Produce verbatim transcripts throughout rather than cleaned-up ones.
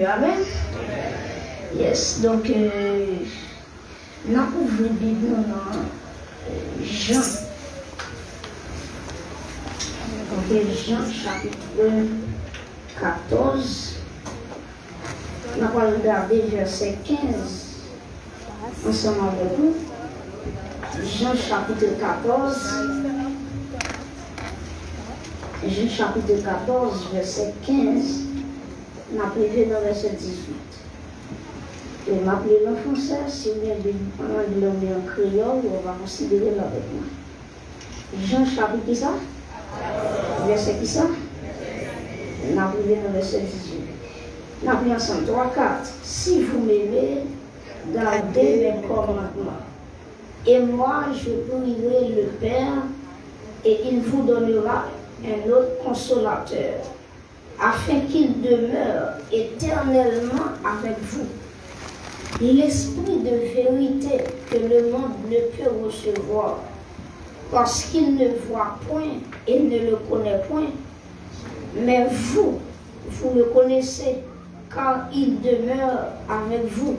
Amen. Yes, donk, euh, n ap ouvri Bib nou nan, euh, Jan. Ok, Jan chapit katòz. N ap al gade vèsè kenz ansanm avèk nou. Jan chapit katòz. Jan chapit katòz, vèsè kenz. N ap rive nan vèsè dizuit. E m ap li l an fransè, si w gen Bib an anglè oubyen an kreyòl, ou va konsidere l avèk mwen. Jan chapit kisa? Vèsè kisa? N ap rive nan vèsè dizuit. N ap li ansanm. Twa, kat. Si vous m'aimez, gardez mes commandements. Et moi, je prierai le Père, et il vous donnera un autre consolateur, afin qu'il demeure éternellement avec vous. L'Esprit de vérité que le monde ne peut recevoir, parce qu'il ne voit point et ne le connaît point. Mais vous, vous le connaissez, car il demeure avec vous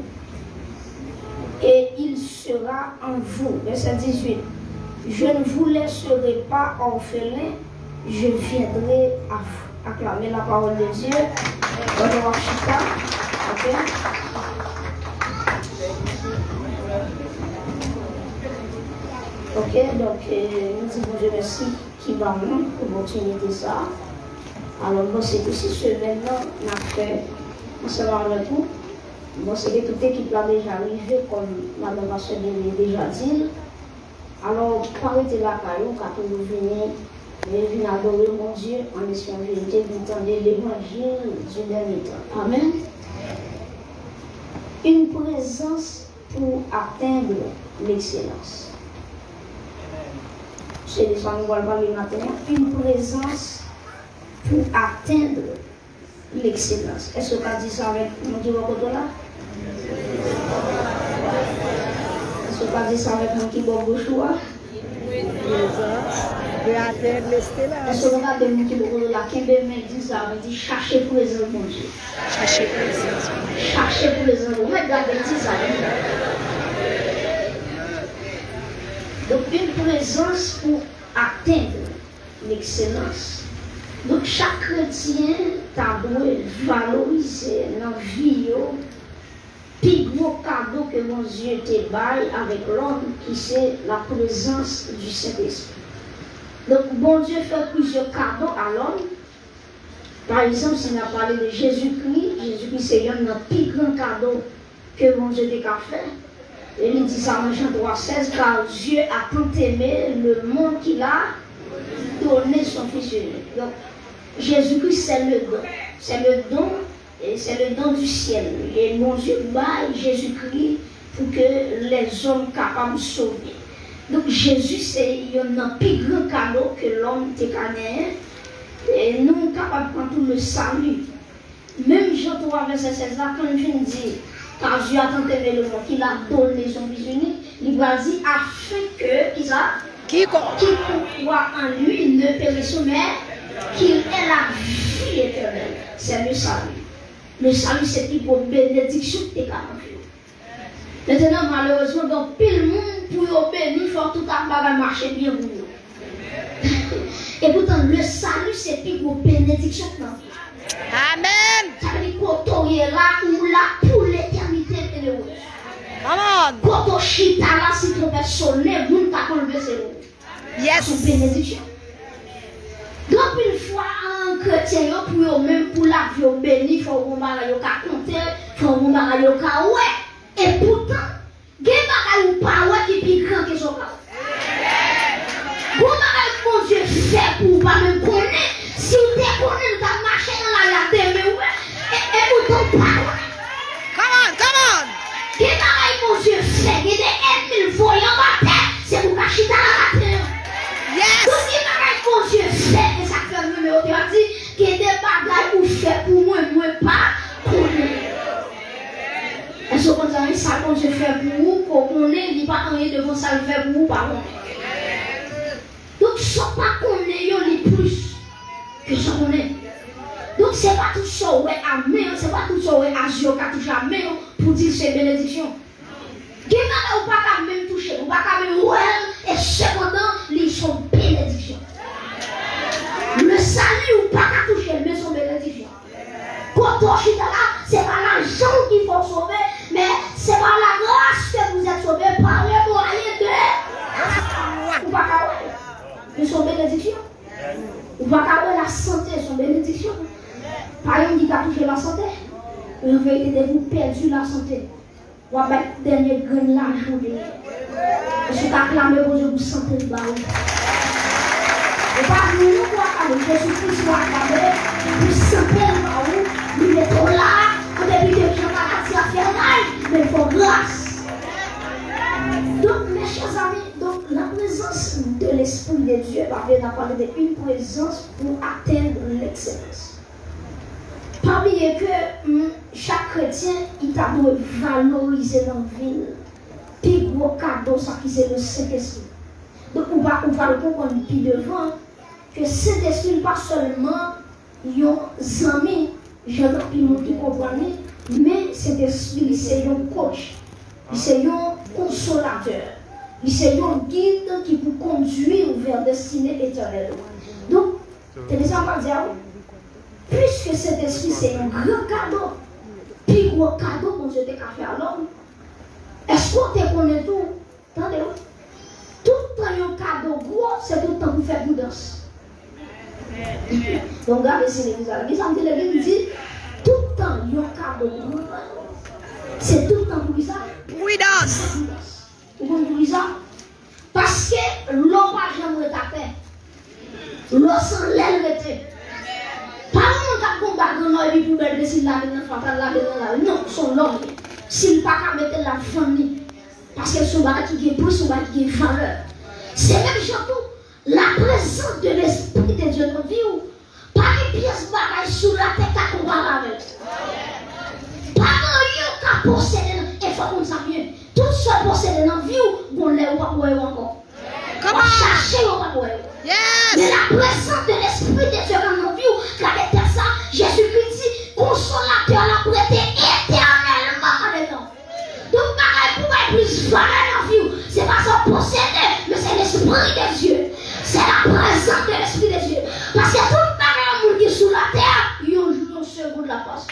et il sera en vous. Vèsè dizuit. Je ne vous laisserai pas orphelins, je viendrai à vous. Acclamez la parole de Dieu. Donk, w ap chita. Ok. Ok, donk, euh, nou di Bondye mèsi ki ba mwen opòtinite sa a. Alò, m panse ke se semèn nan n ap fè ansanm avèk ou. M panse ke tout ekip la deja rive, kòm madan pastè Denis deja di l. Alò, pa rete lakay ou, ka toujou vini, vin adore Bondye an espri an verite, vin tande levanjil di dènye tan. Amèn. Une présence pour atteindre l'excellence. Se de sa nou pral pale maten an. Une présence pour atteindre l'excellence. Èske w ka di sa avèk moun ki bò kote w la? Èske w ka di sa avèk moun ki bò goch ou a? Prezans de atè lestelans. Èske nou gade moun ki bò kote w la, kenbe men, di sa avè, di chache prezans Bondye. Chache prezans. Chache prezans. Ou mèt gade, di sa wi. Donk, une présence pour atteindre l'excellence. Donk, chak kretyen ta dwe valorize nan vi yo pi gwo kado ke Bondye te bay avèk lòm, ki se la prezans di Sentespri. Donk, Bondye fè plizyè kado a lòm. Pa egzanp, si n ap pale de Jezikri, Jezikri se yonn nan pi gran kado ke Bondye te ka fè. E li di sa nan Jan twa sèz, car Dieu a tant aimé le monde qu'il a donné son Fils unique. Donk, Jezikri, c'est le don. C'est le don, et c'est le don du ciel. E Bondye bay Jezikri pou ke lèzòm kapab sove. Donk, Jezi se yonn nan pi gran kado ke lòm te ka genyen. E nou kapab pran tou le salut. Menm Jan twa vèsè sèz la, kan l fin di, car Dieu a tant aimé le monde qu'il a donné son Fils unique, li pral di, afin que, kisa? Quiconque. Quiconque croit en lui ne périsse, mais qu'il ait la vie éternelle. C'est le salut. Le salut, se pi gwo benediksyon ki te ka nan vi w. Mentnan, malerezman, gen anpil moun, pou yo beni, fò tout ap bagay mache byen pou yo. Epoutan, le salut se pi gwo benediksyon k nan vi. Amèn. Sa vle di, kote w ye la, ou la pou letènite, bienheureux. Come on. Kote w chita la, si twonpèt sonnen, moun ka konn leve se ou. Yes. Se yon benediksyon. Gen anpil fwa, an, kretyen yo, pou yo menm, pou lavi yo beni, fò gon bagay yo ka konte, fò gon bagay yo ka wè. Epoutan, gen bagay ou pa wè ki pi gran ke sa w pa wè. Gon bagay Bondye fè pou ou pa menm konnen. Si w te konnen, ou t ap mache nan lari a demen, ou wè. E, epoutan, ou pa konnen. Come on, come on. Gen bagay Bondye fè, gen de ènmi l voye anba tè, se pou w ka chita la maten an. Yes. Donk, gen bagay Bondye fè, e sa k fè m renmen yo te ap di, gen de bagay ou fè pou mwen, mwen pa konnen. Èske w konn sa, wi? Sa Bondye fè pou ou, ke w konnen, li pa anyen devan sa l fè pou ou, pa konnen. Donk, sa w pa konnen yo, li plis ke sa w konnen. Donk, Se pa tout sa w wè a men an, se pa tout sa w wè a zye w ka touche a men an pou di l se benediksyon. Gen bagay ou pa ka menm touche l, ou pa ka menm wè l, e sepandan, li se yon benediksyon. Le salut, ou pa ka touche l, men se yon benediksyon. Kote w chita la, se pa lajan w ki fè w sove, men c'est par la grâce que vous êtes sauvés par le moyen de. Ou pa ka wè l, men se yon benediksyon. Ou pa ka wè lasante, se yon benediksyon. Pa youn ki ka touche lasante. Men an verite, depi w pèdi lasante, w ap bay dènye grenn lajan w vini. Èske w ka aklame Bondye pou sante l ba ou? Ou pa vini non pou aklame Jezi Kris, pou aklame pou sante l ba ou. Li mete w la, an depi de jan maladi a fè mal, men fè w gras. Donk, mes chers amis, donc la présence de l'Esprit de Dieu, pa vle n ap pale de une présence pour atteindre l'excellence. Pa bliye ke, mm, chak kretyen, li ta dwe valorize nan vi l pi gwo kado sa ki se le Sentespri. Donk, ou va, ou va konprann pi devan ke Sentespri pa sèlman yon zanmi, jan anpil moun ki konprann li, men Sentespri li se yon coach, li se yon konsolatè, li se yon gid ki pou kondui w vè destine etènèl ou. Donk, tande sa m pral di a ou, piske Sentespri se yon gran kado, pi gwo kado Bondye te ka fè a lòm, èske w te konnen tou, tande w, tout tan yon kado gwo, se tout tan pou fè pridans. Donk, gade si legliz la, legliz la, m te leve, m di, tout tan yon kado gwo, se tout tan pou ki sa? Pridans. Ou konn poukisa? Paske lò pa janm ret atè. Lò se anlè l rete. Pa gen moun k ap gon bag an lò epi poubèl vle si l lage l nan fatra, l lage l nan lari. Non, se yon lò li ye. Si l pa ka mete l, l ap vann li. Paske l se yon bagay ki gen pri, se yon bagay ki gen valè. Se menm jan tou, la présence de l'Esprit de Dieu nan vi w, pa gen pyès bagay sou latè k ka konpare avè l. Pa gen anyen w ka posede nan, e fò w konn sa byen. Tout sa w posede nan vi w, gon lè ou p ap wè yo ankò. W ap chache yo, ou p ap wè yo. Men la présence de l'Esprit de Dieu k nan vi w, gade tèks sa, Jezikri di, Konsolatè la ap rete etènèlman andedan w. Tout bagay pou bay plis valè nan vi w, se pa sa w posede, men se Lespri de Dye. Se la prezans de Lespri de Dye. Paske tout bagay yon moun gen sou latè, yon jou, yon segonn, l ap pase.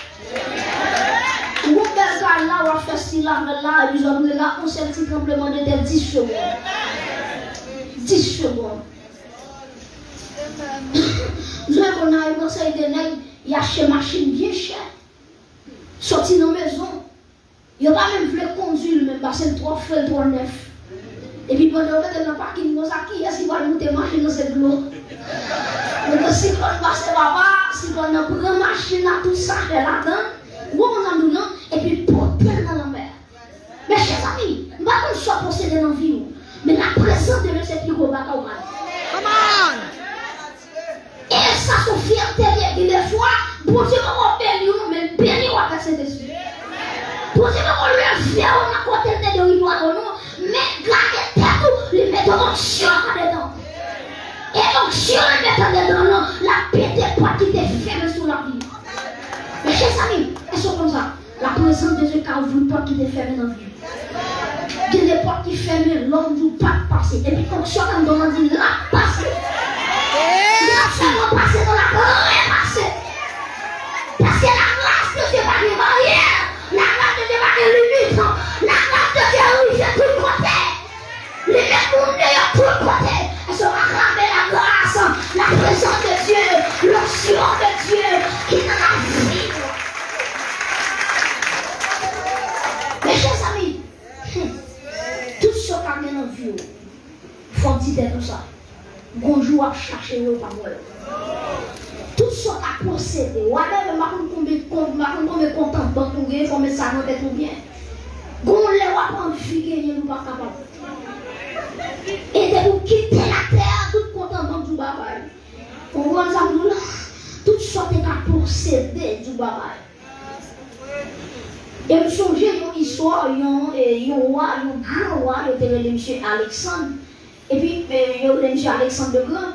Ou gon bèl kay la, w ap fè stil avè l la, epi zòt rele yon sèl ti tranblemanntè, dis segonn. Dis segonn. Zòt konn al yon seri de nèg, y achte machin byen chè. Soti nan mezon. Yo pa menm vle kondui l menm, paske l twò fre, l twò nèf. Epi pandan yo mete l nan pakin konsa, kiyès ki pral moute machin nan? Se dlo. Donk, siklòn pase, papa, siklòn nan pran machin nan, tout sachè ladan l, ou konprann sa m di w lan, epi pote l nan lanmè. Mes chers amis, m pa konn sa w posede nan vi w, men la prezans de Dye se pi gwo bagay ou pa gen. Come on! E sa se yon fyète li ye, gen de fwa, Bondye poko beni w non, men l beni w avèk Sentespri. Bondye poko leve w nan kote l te derive w non, men gade tèt ou, li mete yon onksyon andedan w. E onksyon li mete andedan w lan, l ap pete pòt ki te fèmen sou lavi w. Mes chers amis, èske w konn sa? La prezans de Dye ka ouvri pòt ki te fèmen nan vi w. Gen de pòt ki fèmen, lòm di w pa t pase. Epi onksyon k anndan w lan di l ap pase. Li ap sèlman pase, non, l ap repase. Paske la gras de Dye pa gen baryè. La gras de Dye pa gen limit. La gras de Dye rive tout kote. Li met moun deyò tout kote. Èske w aklame la gras, la prezans de Dye, l'onction de Dieu ki nan lavi w? Mes chers amis, hmm, tout sa w ka gen nan vi w, fò w di tèt ou sa. Gon jou w ap chache yo, w p ap wè yo. Tout sa w ka posede, whatever, m pa konn konbyen, m pa konn konbyen kont an bank ou gen, fò w met sa nan tèt ou byen. Gon lè w ap anvi genyen l, ou p ap kapab. E depi w kite latè a, tout kont an bank di w babay. Ou konprann sa m di w la? Tout sa w te ka posede di w babay. E m sonje yon istwa, yon, e, yon wa, yon gran wa, yo te rele misye Aleksann. Epi, e, yo rele misye Aleksann le Gran.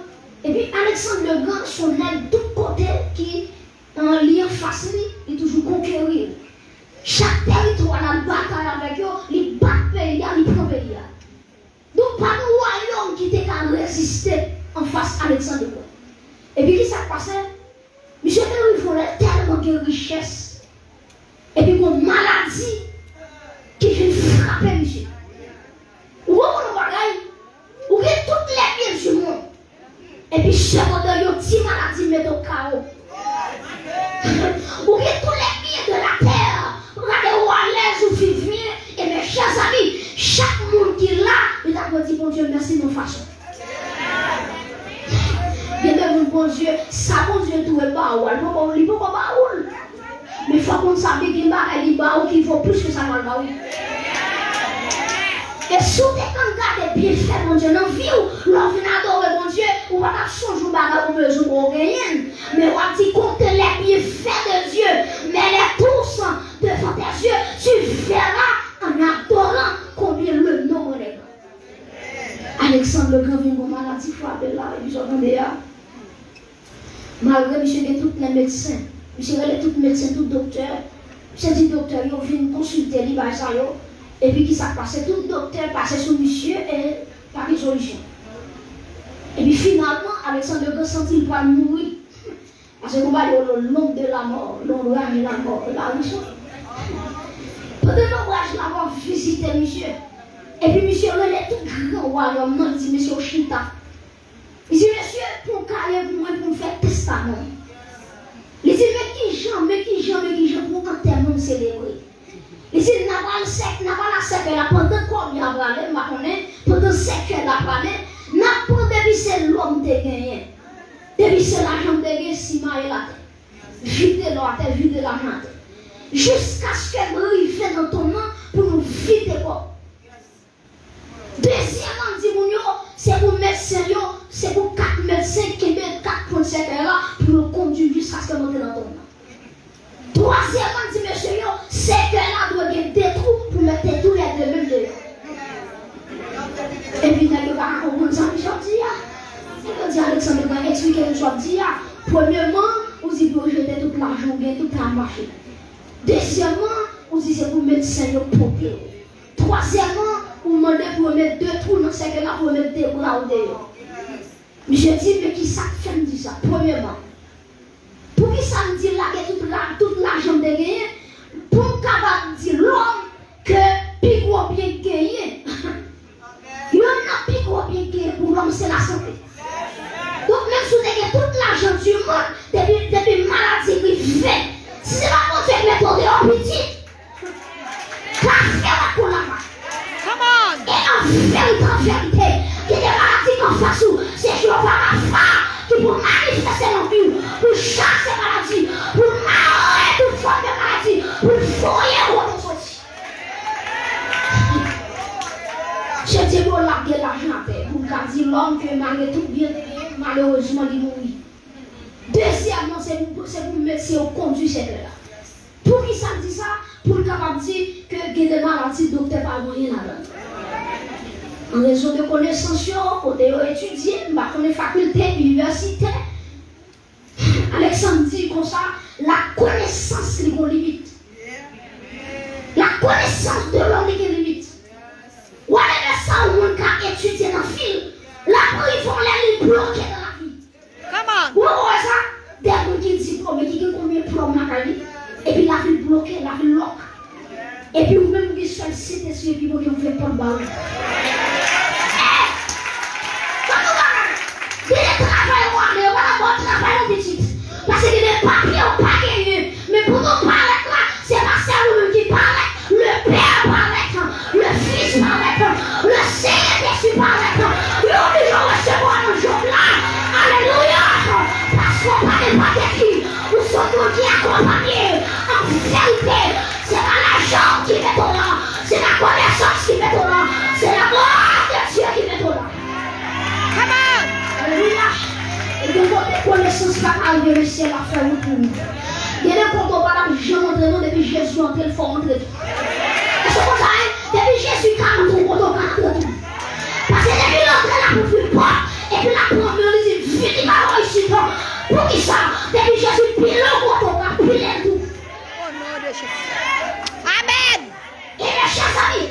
Epi Aleksann le Gran se yon nèg tout kote ki An, li anfas li, li toujou konkeri l. Chak tèritwa l al batay avèk yo, li bat peyi a, li pran peyi a. Donk, pa gen wayòm ki te ka reziste anfas Aleksandr le Gran. Epi, ki sa k pase? Misye te rive yon lè tèlman gen richès. Epi, gon maladi ki vin frape misye. Ou konprann yon bagay? Ou gen tout lè byen di mond. Epi sepandan, yon ti maladi mete w K O. Ou gen tout lè byen de la tè. Gade ou alèz, ou viv byen. E men, chè zanmi, chak moun ki la, li ta dwe di Bondye mèsi nan fason. Gen de moun Bondye, sa Bondye dwe ba ou a, li poko, li poko ba ou l. Men fòk moun sa, gen bagay li ba ou ki vo plis ke sa l pral ba ou. E si w te konn gade byenfè Bondye nan vi w, lè w vin adore Bondye, ou pa t ap sonje yon bagay ou bezwen pou w genyen l. Men w ap di, compter les bienfaits de Dieu, mets-les tous devant tes yeux, tu verras en adorant combien le nombre des grands. Aleksandr le Gran vin gon maladi frape l la, epi sa w tande a. Malgre misye gen tout lè medsen, misye rele tout medsen, tout doktè. Misye di doktè yo vin konsilte li, bay sa yo. Epi ki sa k pase? Tout doktè pase sou misye e pa gen solisyon. Epi finalman, Aleksandr le Gran santi l pral mouri. Paske gon bagay yo rele l'ombre de la mort, l'ombrage de la mort, la wi sou. Pandan l'ombrage de la mort vizite misye, epi misye rele tout gran wayòm nan, li di, mesye, yo chita. Li di, mesye, pran yon kaye pou mwen pou m fè testaman. Li di, men kijan, men kijan, men kijan pou antèman m selebre. Li di, n a pral sèk, n a pral a sèkèy la pandan kòb la prale, m pa konnen, pandan sèkèy la prale, n ap pran depi se lò m te genyen, depi se lajan m te genyen, simaye latè, vide lò atè, vide lajan atè, jiskaske m rive nan tonm nan pou nou vide kòb. Dezyèmman, m di moun yo, se pou medsen yo, se pou kat medsen kenbe kat pwen sèkèy la pou yo kondui jiskaske m antre nan tonm nan. Twazyèmman, m di mesye yo, sèkèy la dwe gen de twou pou mete toulède menm deyò. Epi nèg yo pa ka konprann sa misye ap di a. Nèg yo di Aleksandr Gran, eksplike nou sa w ap di a. Premyèman, ou di pou yo jete tout lajan w gen, tout kay mache. Dezyèmman, ou di se pou medsen yo pote w. Twazyèmman, ou mande pou yo met de twou nan sèkèy la pou yo met de bra w deyò. Misye di, men ki sa k fè m di sa? Premyèman, poukisa m di lage tout la, tout lajan m te genyen pou m kapab di lòm ke pi gwo byen k genyen? Youn nan pi gwo byen k genyen pou lòm se lasante. Donk, menm si w te gen tout lajan di mond, depi, depi maladi rive, si se pa Bondye k mete w deyò, pitit, kache w ak kou lama. Come on! E an verite, an verite, gen de maladi k anfas ou, se Jewova Rafa ki pou manifeste nan vi w, pou chase maladi, pou mare tout fòm de maladi, pou voye w kote w soti. Jezi, bon, lage lajan atè pou m ka di lòm ke malgre tout byen li gen, malerezman, li mouri. Dezyèmman, se pou, se pou medsen yo kondui sèkèy la. Poukisa l di sa? Pou l kapab di ke gen de maladi doktè pa wè anyen ladan l. An rezon de konesans yo, kote yo etidye, m pa konnen fakilte, inivèsite, Alèksann di konsa, la connaissance li gon limit. La connaissance de l'homme li gen limit. Whatever sa yon moun ka etidye nan vi l, l ap rive yon lè li bloke nan lavi. Come on. Ou wè sa? De moun ki diplome, ki gen konbyen diplòm lakay li, epi lavi l bloke, lavi l lòk. Epi ou menm ou gen sèl Sentespri epi Bondye ouvè pòt ba ou. Hey! Gade yon bagay. Gen de travay ou ale, yo pa t ap ba w travay non pitit. Paske gen de papye ou pa genyen. Men pandan w parèt la, se pa sèl ou menm ki parèt. Le Père parèt, le Fils parèt, le Sentespri parèt. Yo oblije resevwa nan Jòb la. Alelouya. Paske w pa gen patèki. Ou se yon moun ki akonpanye an verite. Se pa lajan ki mete w la. Se pa konesans ki mete w la. Se la glwa de Dye ki mete w la. Come on! Alelouya! E gen kote konesans pa ka rive, men syèl ap fè wout pou ou. Gen de kote w pa t ap janm antre non, depi Jezi antre, l fè w antre tou. Èske w konn sa, en? Depi Jezi ka antre yon kote, w ka antre tou. Paske depi l antre, l ap ouvri pòt, epi l ap pran men w, li di, vini ba mwen isit. Poukisa? Depi Jezi pile yon kote, Mezanmi,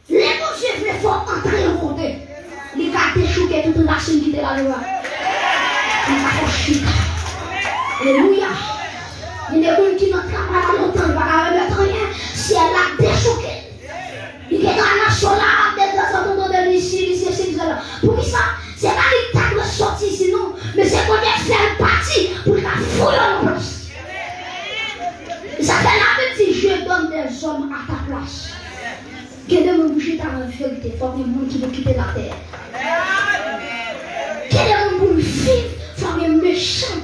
lè Bondye vle fè w antre yon kote, li ka dechouke tout rasin ki te la devan. Li ka fè w chita. Alelouya. Gen de moun ki nan travay la lontan, yo pa ka remèt anyen. Syèl la dechouke. Li gentan al nan cho la, de tanzantan tande l isi, isi, isi, isi la. Poukisa? Se pa li k ta dwe soti isi non, men se Bondye k fè l pati pou l ka fouye yon plas. E sa fè Labib di, je donne des hommes à ta place. Gen de moun pou chita nan verite, fòk gen moun ki pou kite latè. Gen de moun pou viv, fòk gen mechan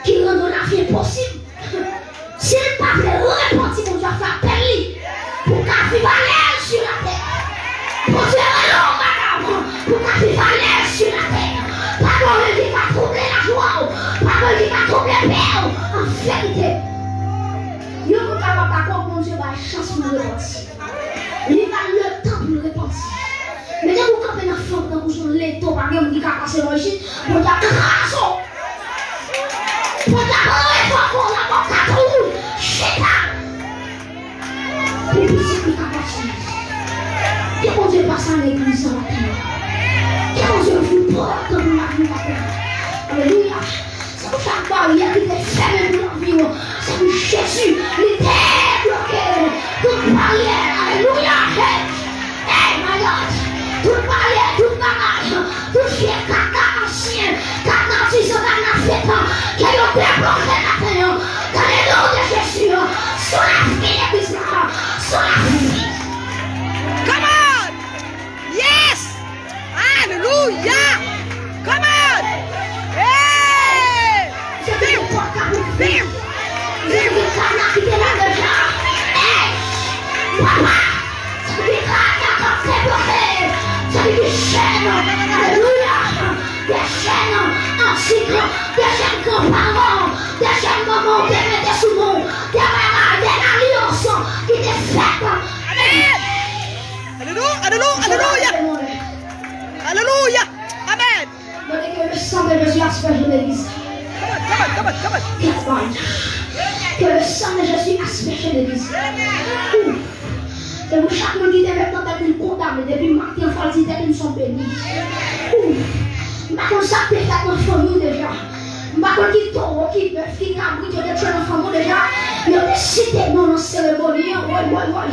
ki rann yon lavi enposib. Si l pa vle repanti, Bondye ap fè apèl li pou w ka viv alèz sou latè. Bondye rele w, madanm, pou w ka viv alèz sou latè. Pa gen anyen ki ka twouble lajwa w. Pa gen anyen ki ka twouble pè w. An verite, yon moun kapab pa kwè Bondye bay chans pou l repanti. Li ba l letan pou l repanti. Men depi w kanpe nan flank tankou se yon leto, pa gen moun ki ka pase lòji, Bondye ap kraze w. Bondye ap leve kò w la bò kat wouj, chita. Pou pitit li ka pase. Ke Bondye pase nan legliz la maten an. Ke Bondye ouvri pòt pou lavi w maten an. Alelouya. Se pou chak baryè ki te fèmen pou lavi w, se pou Jezi, li debloke tout baryè. Alelouya. Hey, hey, my God. Tout baryè, tout bagay, tout vye kaka ansyen, kaka ti satan nan fèt, ke yo debloke maten an. Dans le nom de Jésus, sou lavi legliz la, sou lavi. Come on! Yes! Alelouya! Come on! Hey! Viv! Viv! Viv! Viv! Papa! Alelouya! Des jeunes antiques, des jeunes grands-parents, des jeunes mamans, des mètres sous nom, des marins, des alliances qui te fêtent. Amen! Alelouya, alelouya, alelouya. Alelouya. Amen. Mande ke le sang de Jésus asperge l'église. Come on, come on, come on, come on. Yes, Lord. Que le sang de Jésus asperge l'église. Ouf. Se pou chak moun ki te met nan tèt li kondane depi maten, fò l di tèt li m son beni. Ouf. M pa konn sa k te fèt nan fanmi w deja. M pa konn ki towo, ki bèf, ki kabrit yo te tchwe nan fanm ou deja. Yo te site non nan seremoni an, woy, woy, woy.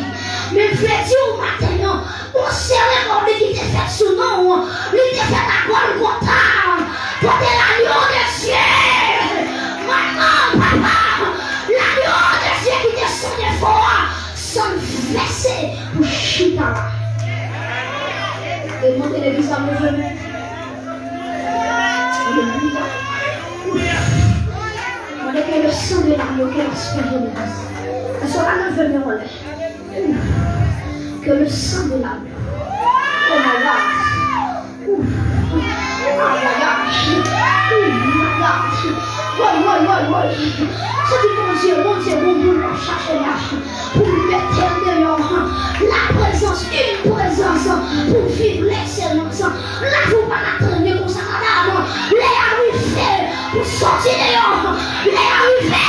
Men m vle di w maten an, yon seremoni ki te fèt sou non w, li te fèt a Gòlgota, kote lagnon de Dye, manman, papa, lagnon de Dye ki te san defo a, san l vèse pou chita la. E mande legliz la leve men. Alelouya. Mande ke le sang de l'agneau ke l asperge legliz. Èske w ka leve men w anlè? Ouf. Que le sang de l'agneau. Oh my God. Ouf. Ay, ay, ay. Oh my God. Woy, woy, woy, woy. Santi Bondye, Bondye, Bondye, w ap chache la. Pou l mete l deyò. La prezans, une présence pou viv l'excellence. Lavi w pa ka trennen konsa, madanm. Lè a rive pou soti deyò. Lè a rive.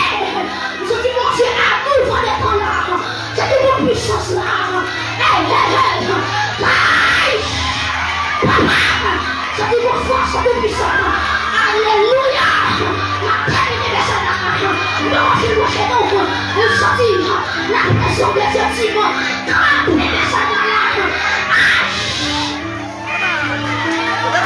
M santi Bondye a mouvman de tan la. Santi bon pwisans la. Hey, hey, hey. Kay! Papa! Santi bon fòs, santi pwisans. Alelouya! M ap tèmine mesaj la. Nou konfime chè nou. Nou santi la prezans de Dye di mwen. Kanpe mesaj la. Ach! Kote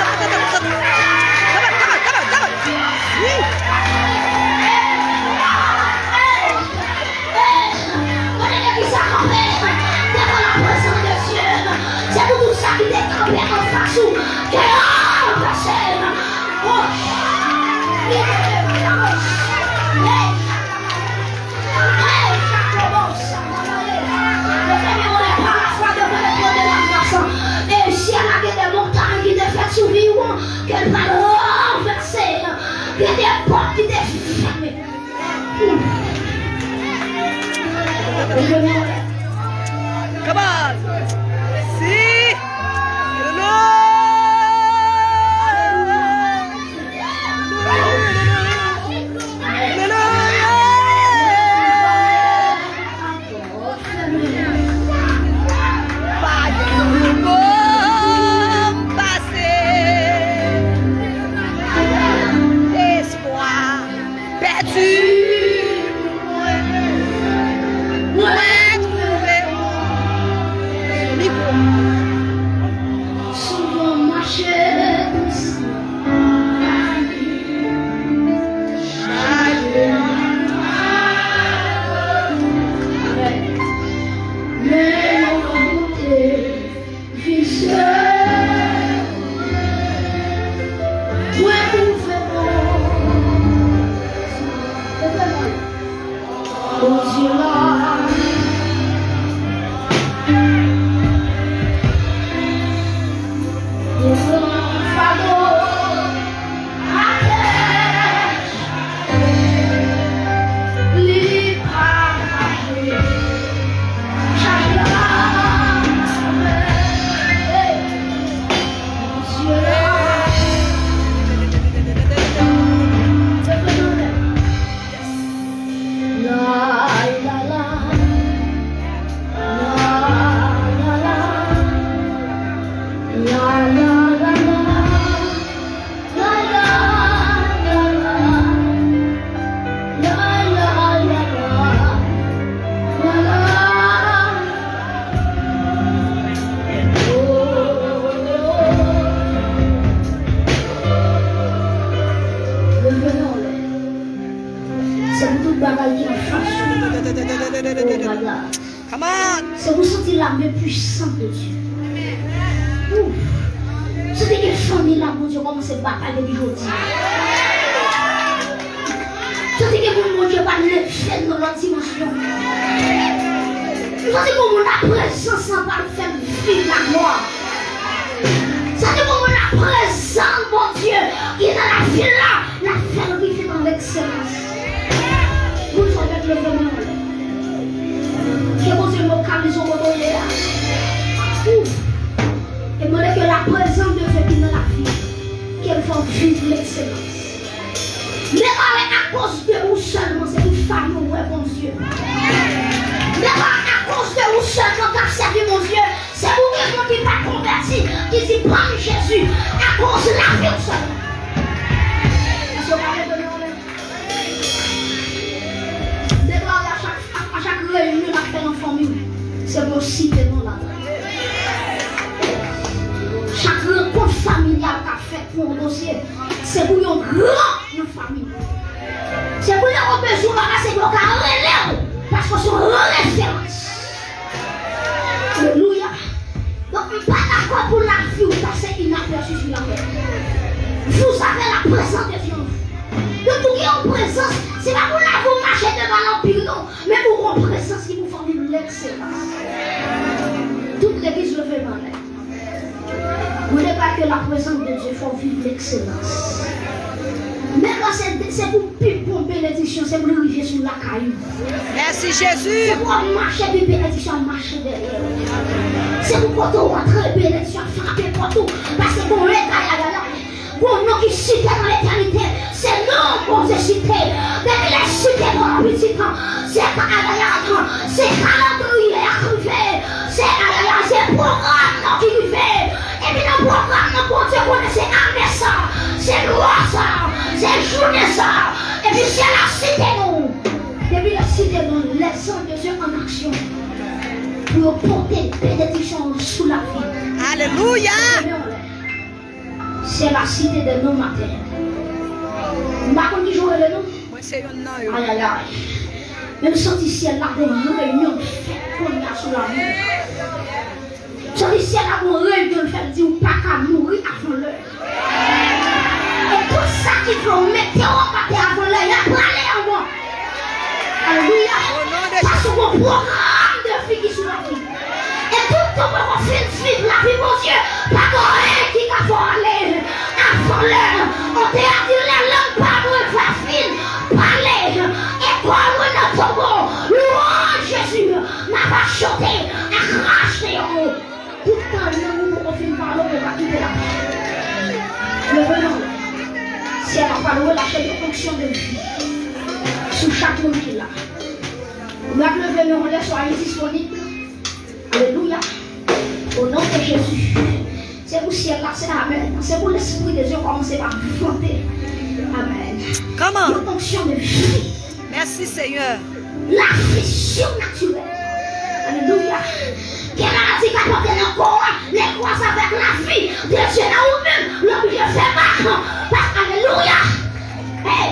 legliz la kanpe devan la prezans de Dye. Se pou tout sa ki te kanpe anfas ou, ke yo pase. Oh! Hey! Hey, Jacob, oh, Seigneur, Seigneur, on est par la foi devant le trône de la grâce. E syèl la gen de montay ki te fèt sou vi w, ke l pral ranvèse. Gen de pòt ki te fèmen. Come on. See? Alelouya. Alelouya. Come on! Se pou santi la men pwisant de Dye. Ouf! Santi ke fanmi la, Bondye kòmanse batay depi jodi. Santi ke moun Bondye pral leve nan lòt dimansyon. Santi ke moun la prezans lan pral fè m viv laglwa. Santi ke moun la prezans Bondye ki nan lavi l la, l ap fè l rive nan lekselans. Moun sa w mèt leve men w anlè. Ke Bondye lokalize w kote w ye a. Ouf! E mande ke la prezans de Dye ki nan lavi ke l fè w viv lekselans. Deklare akoz de ou sèlman, se pou fanmi w wè Bondye. Deklare akoz de ou sèlman k ap sèvi Bondye, se pou gen moun ki pa konvèti, ki di, "Ban m Jezi," akoz lavi w sèlman. Èske w pa leve men w anlè? Deklare a chak, a, a chak reyinyon n ap fè nan fanmi w, se pou yo site non ladan l. Chak rankont familyal k ap fèt pou yon dosye, se pou yon gran nan fanmi w. Se pou lè w bezwen yon bagay, se pou yo ka rele w, paske w se yon referans. Alelouya. Donk, m pa dakò pou lavi w pase inapèsi sou latè. Vous avez la présence de Dieu. Donk, pou gen yon prezans, se pa pou lavi w mache devan l anpil, non. Men pou gen yon prezans ki pou fè w viv lekselans. Tout legliz leve men anlè. Mwen deklare ke la prezans de Dye fè w viv lekselans. Men la se, se pou pi bon benediksyon, se pou li rive sou lakay ou. Mèsi Jezi. Se pou w ap mache epi benediksyon ap mache dèyè w. Se pou kote w antre benediksyon ap frape pòt ou. Paske gon leta yagala, gon non ki site nan letènite. Se non Bondye site. Depi lè site non pitit lan, se ka ayayay, se kalandriye a k rive. Se ayayay, se pwogram nan ki rive. Epi nan pwogram nan, Bondye konnen se ane sa, se lwa sa, se jounen sa. Epi syèl la site nou. Depi lè site nou, les anges de Dieu en action. Pou yo pote benediksyon sou lavi. Alelouya! Syèl la site de nou maten. M pa konn ki jan w rele nou. Mwen se yonn nan yo. Ayayay. Men m santi syèl la gon reyinyon fèt kounye a sou lavi. Santi syèl la gon reyinyon fè l di w pa ka mouri avan lè. E tout sa ki vle w mete w anba tè avan lè, y ap prale anvan. Alelouya. Paske gon pwogram de vi ki sou lavi. E tout tan w poko fin viv lavi Bondye, pa gen anyen ki ka fè w ale avan lè. An te a di lè lang pa mwen va fin pale, e kò mwen nan tonbo. Louanj Jezi, m ap chante ak rache yo. Tout tan lang ou poko fin pale, ou pa kite la. Leve men w. Syèl la pral relache yon onksyon de vi sou chak moun ki la. Ou ap leve men w lè soyez disponib. Alelouya. O non de Jezi. Se pou syèl la, se amèn. Se pou Lespri de Dye kòmanse pa vante. Amèn. Kòman? Yon onksyon de vi. Mèsi, Senyè. Lavi sinatirèl. Alelouya. Gen maladi k ap antre nan kò w, lè l kwaze avèk lavi de Dye nan ou menm, l oblije fè bak. Pas, alelouya. Hey!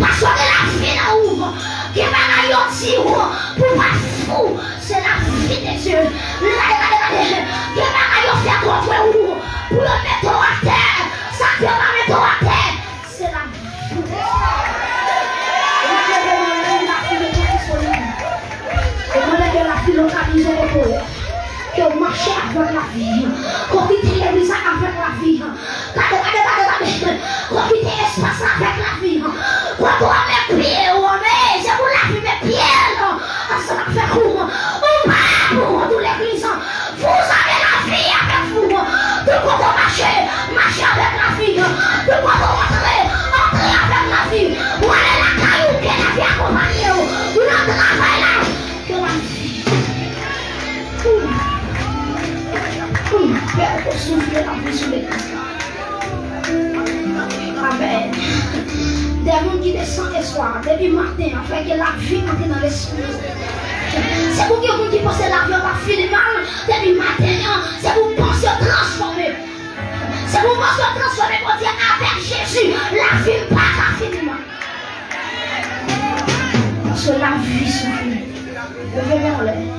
Paske gen lavi nan ou. Gen bagay yo di w pou w pa fou. Se lavi de Dye. Gade, gade, gade. Gen bagay yo fè kontre ou pou yo mete w atè. Sa k fè yo pa mete w atè, se lavi. Ou mete w nan men lavi de Dye disponib. E mande ke lavi lokalize w kote w ye. Ke w mache avèk lavi. Ke w kite legliz la avèk lavi. Gade, gade, gade, gade. Ke w kite espas la avèk lavi. Kote w ap met pye w, men se pou lavi met pye l ansanm ak fè kou. Ou pa pou kont ou legliz. Vous avez la vie avec vous. Tout kote w mache, mache avèk lavi. Tout kote w antre, antre avèk lavi. Ou ale lakay ou, ke lavi akonpanye w. Ou nan travay la, ke lavi. Hum. Hum. Ke w soufle lavi sou legliz la. Amèn. De moun ki te san espwa depi maten an, fè ke lavi antre nan lespri yo. Se pou gen moun ki panse lavi an p ap fini mal depi maten an, se pou panse yo transfòme. Se pou panse yo transfòme, pou di avèk Jezi, lavi m pa ka fini mal. Paske lavi soufle. Leve men w anlè.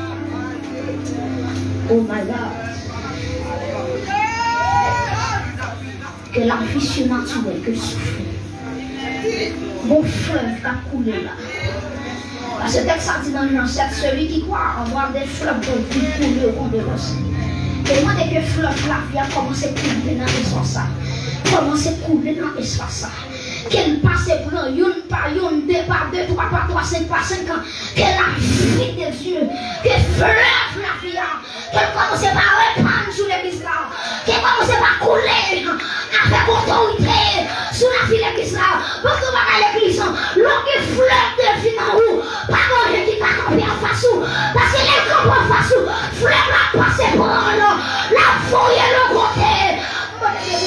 Lavi sinatirèl ke l soufri. Gon flèv k ap koule la. Paske tèks sa di nan Jan sèt, celui qui croit en voir des fleuves de vie couleront devant lui. E mande ke flèv lavi a kòmanse koule nan espas sa. Kòmanse koule nan espas sa. Ke l pase pran youn pa youn, de pa de, twa pa twa, senk pa senk, ke lavi de Dye, ke flèv lavi a, ke l kòmanse pa repann sou legliz la, ke l kòmanse pa koule avèk otorite sou lavi legliz la. Paske w pa ka legliz, lè w gen flèv de vi nan ou, pa gen anyen ki ka kanpe anfas ou. Paske lè l kanpe anfas ou, flèv la ap pase pran l, l ap voye l yon kote. Mwen te gen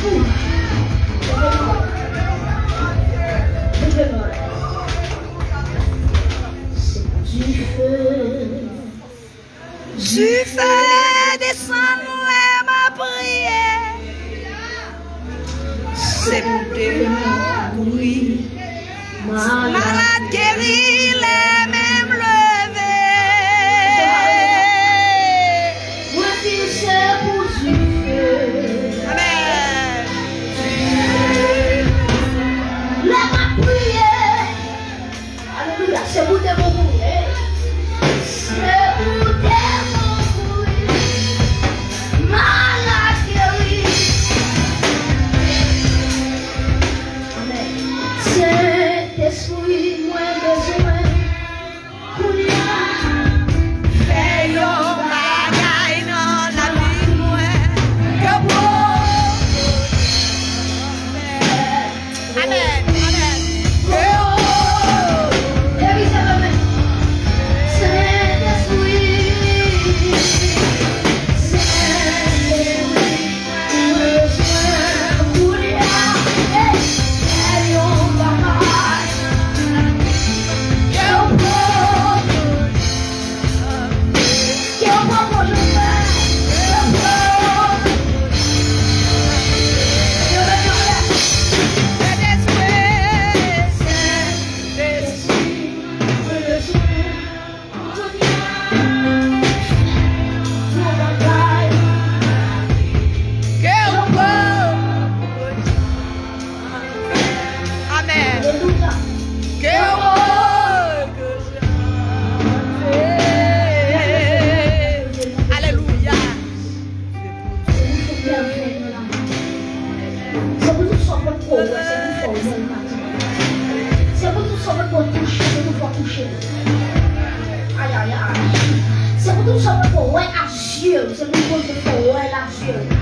pou flèv la. Se pou dife. Dife desann mwen, m ap priye. Se pou demon mouri. Malad geri, lè menm leve. Mwen di se pou dife. Amèn. Lè m ap priye. Alelouya, se pou demon mouri. Se pou demon mouri. Malad geri. Amèn. Sentespri, mwen bezwen kounye a. Fè yon bagay nan lavi mwen. Ke w pwofete. Amèn. Amèn. Ke w pwofete. Sentespri. Sentespri. Amèn. Ke w... Alelouya. Se pou tout sa w pot ko wè, se pou fò wè l maten. Se pou tout sa w pot ko touche, se pou fò touche l. Ay, ay, ay. Se pou tout sa w pot ko wè ak zye w, se pou Bondye fò wè l ak zye w.